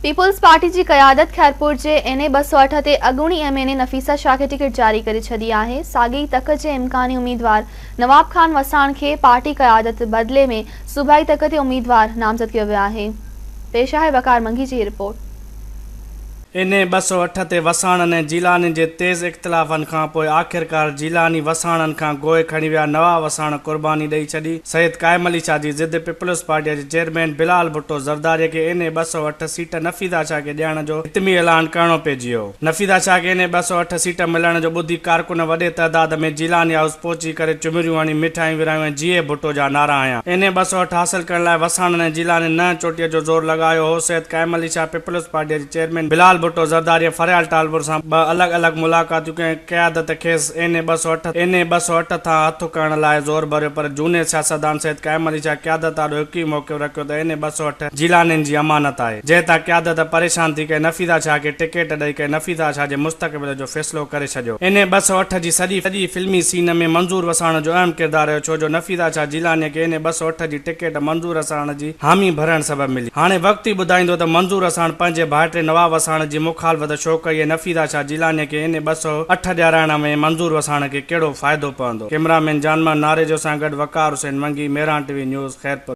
Peoples party جي قيادت خيرپور جي اين اي 208 تي اڳوڻي M N A Nafisa Shah کي ٽڪيٽ جاري ڪري ڇڏي آهي. ساڳئي ئي تڪ جي امڪاني اميدوار نواب خان وساڻ کي پارٽي قيادت بدلي ۾ صوبائي تڪ تي اميدوار نامزد ڪيو ويو آهي. پيش آهي وقار منگي جي هي رپورٽ. اين اي 208 تي وساڻن ۽ جيلانين جي تيز اختلافن کان پوء آخرڪار جيلاني وساڻن کان گوء کڻي ويا نواب وساڻ قرباني ڏئي ڇڏي سيد قائم علي شاهه جي ضد پيپلز پارٽيء جي چيئرمين بلال ڀٽو زرداريء کي اين اي 208 سيٽ نفيزه شاهه کي ڏيڻ جو حتمي اعلان ڪرڻو پئجي ويو. نفيزه شاهه کي اين اي 208 سيٽ ملڻ جو ٻڌي ڪارڪن وڏي تعداد ۾ جيلاني هائوس پهچي ڪري چمريون هڻي مٺايون ورهايون ۽ جيئي ڀٽو جا نعرا هنيا. اين اي 208 حاصل ڪرڻ لاء وساڻن ۽ جيلانين ننهن چوٽيء جو زور لڳايو هو. سيد قائم علي شاهه پيپلز پارٽيء جي چيئرمين بلال ڀٽو زرداري ۽ فريال ٽالپر سان ٻه الڳ الڳ ملاقاتيون ڪيون ۽ قيادت کيس اين اي 208، اين اي 208 تان هٿ کڻڻ لاء زور ڀريو پر جهوني سياستدان سيد قائم علي شاهه قيادت آڏو هڪ ئي موقف رکيو ته اين اي 208 جيلانين جي امانت آهي جنهن تان قيادت پريشان ٿي ڪري نفيزه شاهه کي ٽڪيٽ ڏئي ڪري نفيزه شاهه جي مستقبل جو فيصلو ڪري ڇڏيو. اين اي 208 جي سڄي سڄي فلمي سين ۾ منظور وساڻ جو اهم ڪردار رهيو ڇو جو نفيزه شاهه جيلانيء کي اين اي 208 جي ٽڪيٽ منظور وساڻ جي حامي ڀرڻ سبب ملي. هاڻي وقت ئي ٻڌائيندو ته منظور وساڻ پنهنجي ڀائٽي نواب وساڻ جي مخالفت ڇو ڪئي ۽ نفيزه شاهه جيلانيء کي اين اي 208 ڏيارائڻ ۾ منظور وساڻ کي ڪهڙو فائدو پوندو. ڪئميرا مين جان محمد ناريجو سان گڏ Waqar Hussain Mangi, Mehran T V news, Khairpur.